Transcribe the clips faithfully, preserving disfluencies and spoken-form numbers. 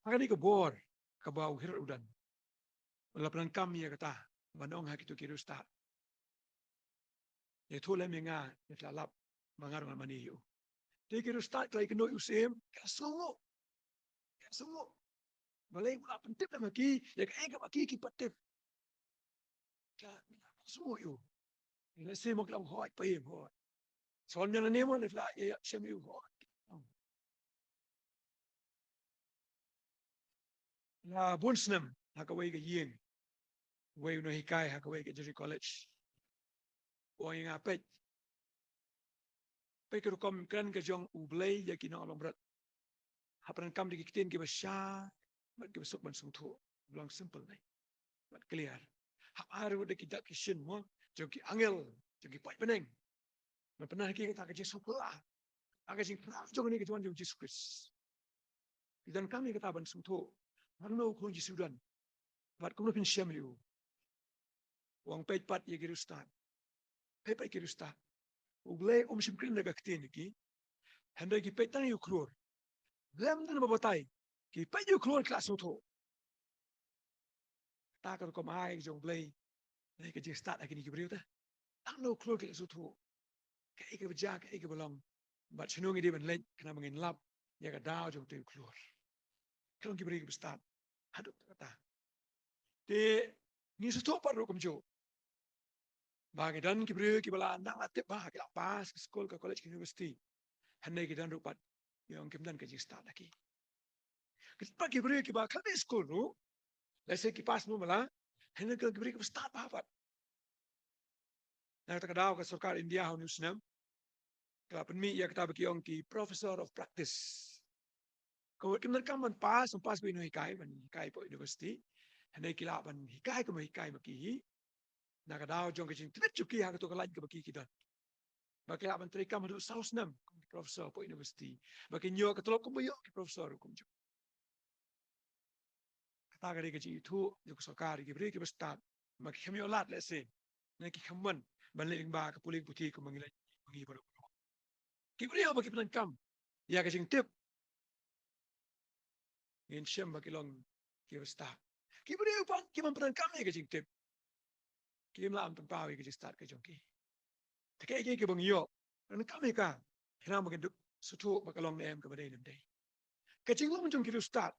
Ha kane ka bor kaba u Herod u don, u la pyndonkam ïa kata ban ong ha kito ki riewstad, ïathuh lem ïa nga, ïa la lap ba nga ruh ngan mane ïa u. Te ki riewstad ki la ïakynduh ïa u syiem, ki la sngewnguh. Ki la sngewnguh. Balei u la pyntip lem ha ki ïa kaei kaba ki ki pat tip. Ki la sngewnguh ïa u. Lehse mo ki la ong, hooid, peit, hooid. Sngewbha ïa lade mo, lehse la ïa shem ïa u, hooid. La bun snem ha kawei ka ïing, uwei u nonghikai ha kawei ka junior college u ong ïa nga, peit, peit ka rukom kren ka jong U Blei ïa ki nong longbrot. Hap pyndonkam da ki ktien kiba shai bad kiba suk ban sngewthuh, long simple ne bad clear. Hap ai ruh da ki dak ki shin mo jong ki angel, jong ki paid bneng. Ban pyndonkam ïa kata ka jingsngewphylla, ka jingpyndonkam jong kane ka jingwan jong U Jisu Khrist. Ki donkam ïa kata ban sngewthuh hangno u khun Jisu u don bad kumno phin shem ïa u. U ong, peit pat ïa ki riewstad. Peit pat ïa ki riewstad. U Blei um shym kren da ka ktien ïa ki. Hynrei ki peit tang ïa u khlur. Lem don ba batai, ki peit ïa u khlur ki la sngewthuh. Kata ka rukom ai jong U Blei na ka jingstad ha kine ki briew te. Tang na u khlur ki la sngewthuh kaei kaba jia, kaei kaba long, bad shano ngi dei ban leit khnang ba ngin lap ïa ka daw jong uta u khlur. Ka long ki briew kiba stad haduh katta. Te ngi sngewthuh pat ruh kumjuh ba ngi don ki briew kiba la nang la tip bha, ki la pass ka skul, ka college, ka university. Hynrei ki don ruh pat, ngi ong, kim don ka jingstad ha ki. Ki pat ki briew kiba khlem leit skul ruh, lehse ki pass mo ba la, hynrei ki briew kiba stad bha pat. Na kata ka daw ka sorkar India ha une u snem ka la pynmih ïa kata ba ki ong ki professor of practice. Ka mut kim donkam ban pass, ban pass ba ki nonghikai, ban hikai hapoh university. Hynrei ki lah ban hikai kumba hikai ma ki hi. Na ka daw jong ka jingtbit jong ki ha kato ka lain kaba ki ki don. Ba ki lah ban trei kam haduh saw snem kum ki professor hapoh university. Ba kin ïoh ka tlop kumba ïoh ki professor ruh kumjuh. Kata ka dei ka jingithuh jong ka sorkar ïa ki briew kiba stad. Ba ki khlem ïoh lad lehse, ne ki khlem wan ban leit lyngba ka pule ka puthi kumba ngi leit, kumba ngi baroh. Ki briew ba ki pyndonkam ïa ka jingtip, ngin shem ba ki long kiba stad. Ki briew pat kiba ym pyndonkam ïa ka jingtip, kim lah ban pynpaw ïa ka jingstad ka jong ki. Te kaei kaei kaba ngi ïoh, pyndonkam ïa ka, khnang ba ngin dup sngewthuh ba ka long ne em, kaba dei ne ym dei. Ka jinglong jong ki riewstad,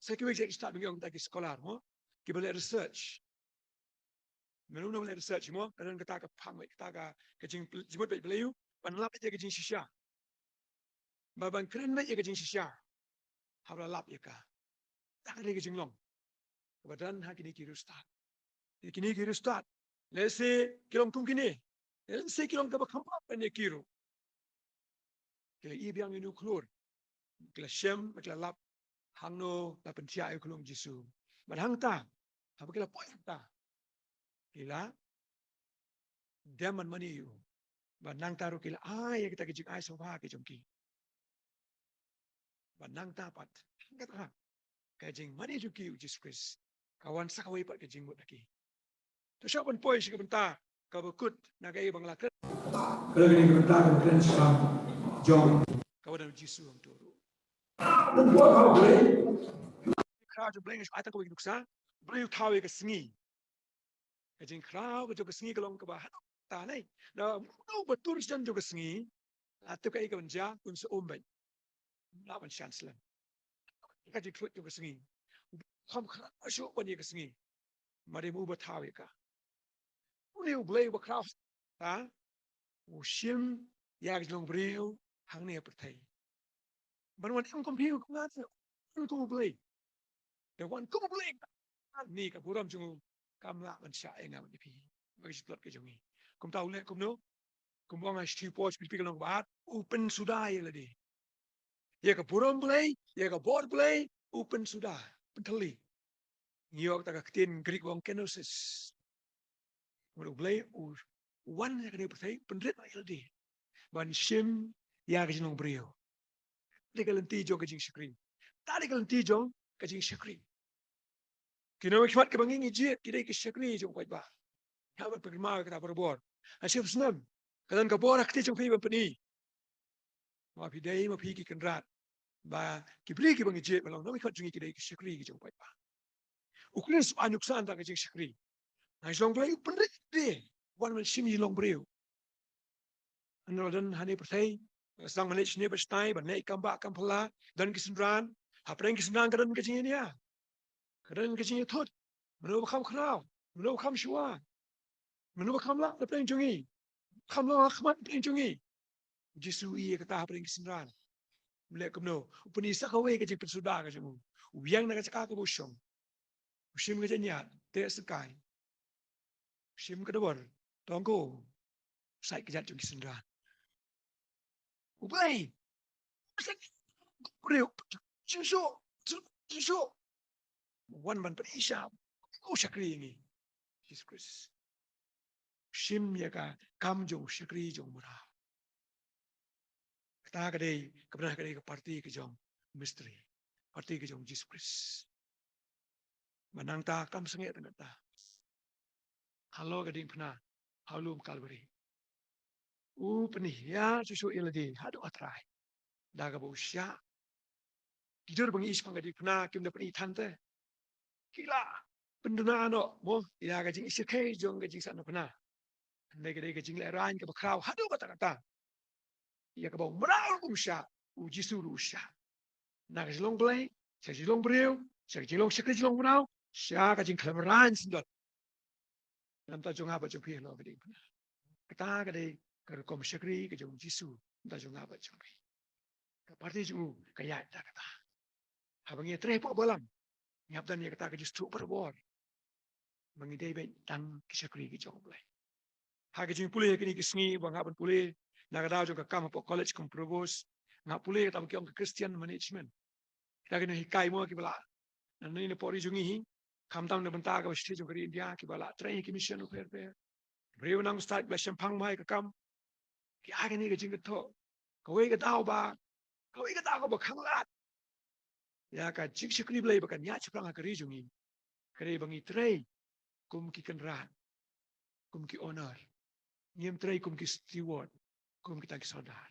sa kiwei ki riewstad ba ngi ong kita ki scholar mo, kiba leh research. Mano mano ba leh research mo, ka don kata ka phang beit, kata ka, ka jing, jingmut beit ba leh ïa u, ban lap ïa ka jingshisha. Ba ban kren beit ïa ka jingshisha haba la lap ïa ka. Kata ka dei ka jinglong kaba don ha kine ki riewstad. Ïa kine ki riewstad, lehse ki long kum kine, lehse ki long kaba kham bha ban ïa ki ruh. Ki la ïoh biang ïa une u khlur, ki la shem, ki la lap hangno la pynthiah ïa u khlur Jisu. Bad hangta, haba ki la poi hangta, ki la dem ban mane ïa u. Bad nangta ruh ki la ai ïa kita ki jingai sngewbha ki jong ki. Bad nangta pat, hangta ka jingmane jong ki ïa u Jisu Khrist ka wan sa kawei pat ka jingmut ha ki. To shuwa ban poi sha ka bynta kaba kut na kaei ba nga la kren. Ka la kane ka bynta kaba kren shaphang jong kaba don u Jisu hangto ruh. Khraw jong U Blei, nga shu ai tang kawei ka nuksa. U Blei u thaw ïa ka sngi. Ka jingkhraw ka jong ka sngi ka long kaba haduh katta lei. Na mano ba tur sdang jong ka sngi, la tip kaei kaban jia, un sa um beit. Ym lah ban shan slem. Ka jingkhluit jong ka sngi, u kham khraw shuh ban ïa ka sngi. Namar dei ma u ba thaw ïa ka. Une U Blei uba khraw, ha, u shim ïa ka jinglong briew hangne ha pyrthei. Ban wan em kum phi kum nga te, wan kum U Blei. Te wan kum U Blei, ni ka burom jong u kam lah ban shah ïa nga bad ïa phi. Ba ka jingtlot ka jong ngi. Kumta u leh kumno? Kumba ong ha Shithi u Paul, Philippi ka lynnong kaba ar, u pynsuda ïa lade. Ïa ka burom Blei, ïa ka bor Blei, u pynsuda, pynthylli. Ngi ïoh kata ka ktien Greek ba ong kenosis. Namar U Blei u, u wan ha kane ka pyrthei, pynrit noh ïa lade ban shim ïa ka jinglong briew. Dei ka lynti jong ka jingshakri. Kata dei ka lynti jong ka jingshakri. Ki nongmihkhmat kiba ngi ngi jied, ki dei ki shakri jong u paidbah. Hap ban pynkynmaw ïa kata barabor. Ha shiphew snem ka don ka bor ha kti jong phi ban pyni ma phi dei ma phi ki kynrad ba ki briew kiba ngi jied ba long nongmihkhmat jong ngi ki dei ki shakri ki jong u paidbah. U Khrist u ai nuksan tang ka jingshakri. Na ka jinglong Blei u pynrit de wan ban shim jinglong briew. Hynrei don hangne pyrthei, sdang ban leit shane bad shatai, ban leit kam bah kam phylla, don ki synran, hapdeng ki synran ka don ka jingïania. Ka don ka jingïathut. Mano ba kham khraw, mano ba kham shuwa, mano ba kham lah hapdeng jong ngi, kham long ha khmat hapdeng jong ngi. U Jisu u ïohi ïa kata hapdeng ki synran. U leh kumno? U pyni sa kawei ka jingpynsuda ka jong u. U ïeng na ka jaka kaba u shong. U shim ka jingïaid, teh sykai. U shim ka dbor, tong ko. U sait ka jait jong ki synran. U Blei. U sait. U Blei. Jisu. Jisu. Wan ban pyni sha u shakri ïa ngi. Jisu Khrist. Shim ïa ka kam jong u shakri jong u mraw. Kata ka dei, ka bynta ka dei ka parti ka jong u mystery. Parti ka jong u Jisu Khrist. Ba nangta kam sangeh tang kata. Halor ka diengphna, ha u lum Kalbari. U pynhiar shuh shuh ïa lade haduh ha trai. Da kaba u shah. Ki dur ba ngi ïohi shaphang ka diengphna kim da pyni than te. Ki la pynduna noh mo ïa ka jingïohi shyrkhei jong ka jingshah na phna. Hynrei ka dei ka jinglehraiñ kaba khraw haduh katta katta. Ïa kaba u mraw ruh um shah, u Jisu ruh u shah. Na ka jinglong Blei sha ka jinglong briew, sha ka jinglong shakri jinglong mraw, sha ka jingkhlem raiñ syndon. Namta jong nga bad jong phi halor ka diengphna. Kata ka dei ka rukom shakri ka jong u Jisu namta jong nga bad jong phi. Ka parti jong u ka ïaid da kata. Haba ngi ïatrei hapoh balang, ngi hap don ïa kata ka jingsngewthuh barabor ba ngi dei beit tang ki shakri ki jong u Blei. Ha ka jingpule ha kine ki sngi ba nga hap ban pule, na ka daw jong ka kam hapoh college kum provost, nga pule kata ba ki ong ka Christian management. Kita ki nonghikai mo kiba la, na ngi na pdeng ri jong ngi hi, khamtam na bynta kaba shithi jong ka ri India, kiba la trei ha ki mission u pher pher. Briew nang stad ba shemphang mai ka kam. Ki ai kane ka jingkyntu. Kawei ka daw ba, kawei ka daw kaba khanglad ïa ka jingshakri Blei ba kan ïaid shaphrang ha ka ri jong ngi. Ka dei ba ngi trei kum ki kynrad, kum ki owner. Ngim trei kum ki steward, kum kita ki sordar.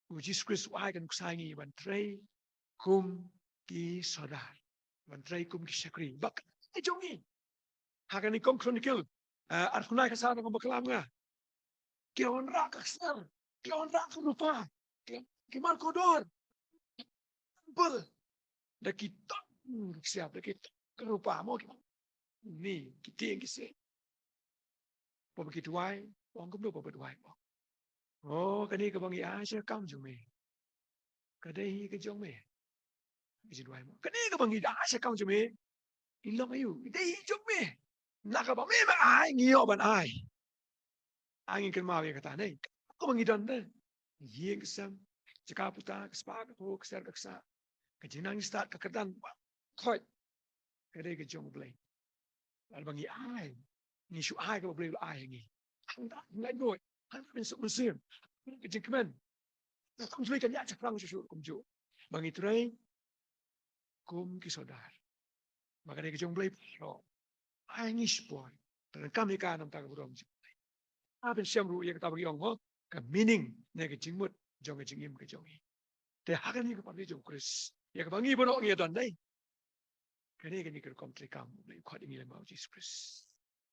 U Jisu Khrist u ai ka nuksa ïa ngi ban trei kum ki sordar, ban trei kum ki shakri. Ba ka jong ngi. Ha kane ka Chronicle, eh, arphew khyndai ka sa, ka baklam nga. Ki wanrah ka ksiar, ki wanrah ka rupa, ki, ki markador. Temple. Da ki ton ki ksiar, da ki ton ka rupa mo ki. Ni ki tieng ki siej. Ba ki duwai, ong kumno ba duwai mo. Oh, kane kaba ngi ai sha kam jong me. Ka dei hi ka jong me. Ngi duwai mo. Kane kaba ngi ai sha kam jong me. I long aïu, i dei hi jong me. Na kaba me ma ai, ngi ïoh ban ai. Ai ngi kynmaw ïa kata ne. Kaba ngi don te. Ïing ka sem, jaka puta, ka spah ka phew, ka ser ka ksah. Ka jingnang jingstad, ka kyrdan, khoit. Ka dei ka jong u Blei. Lada ba ngi ai, ngi shu ai kaba u Blei u la ai ha ngi. Hangta ngin lait noh, hangta ngin suk mynsiem, ka jingkmen. Ka kam u Blei kan ïaid shaphrang shuh shuh kumjuh. Ba ngi trei kum ki sordar. Ba ka dei ka jong u Blei baroh. Ai ngi shipor. Te nang kam ïa ka namar ka burom jong u Blei. Ka pynshem ruh ïa kata ba ngi ong ho, ka meaning ne ka jingmut jong ka jingim ka jong ngi. Te ha kane ka parti jong u Khrist, ïa kaba ngi baroh ngi ïa don dei. Kane, kane ka rukom treikam u Blei u khot ïa ngi lem bad u Jisu Khrist.